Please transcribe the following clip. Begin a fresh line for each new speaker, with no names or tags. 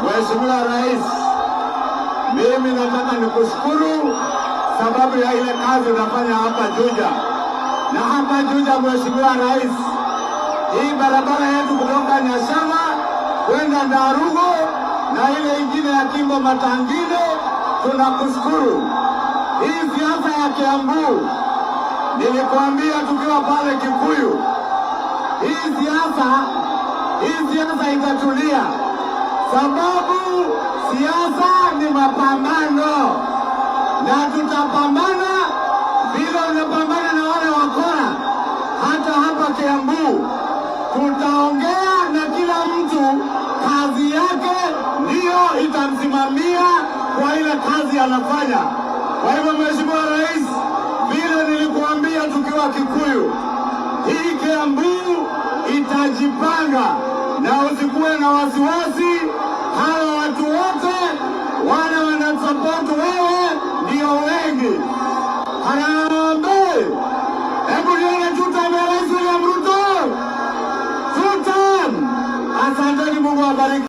Mheshimiwa Rais, mimi nataka nikushukuru sababu ya ile kazi unafanya hapa Juja. Na hapa Juja, Mheshimiwa Rais, hii barabara yetu kutoka Nyashama kwenda Ndarugo na ile ingine ya Kimbo Matangine, tunakushukuru. Hii siasa ya Kiambu nilikuambia tukiwa pale Kikuyu, hii siasa itatulia, sababu siasa ni mapambano, na tutapambana vile unapambana na wale wakora. Hata hapa Kiambu tutaongea na kila mtu, kazi yake ndiyo itamsimamia kwa ile kazi anafanya. Kwa hivyo, Mheshimiwa Rais, vile nilikuambia tukiwa Kikuyu, hii Kiambu itajipanga na usikuwe na wasiwasi. Hawa watu wote wale wanasupport wewe ndio wengi. Harambee! Hebu nione tutam ya Rais William Ruto. Tutam! Asanteni, Mungu awabariki.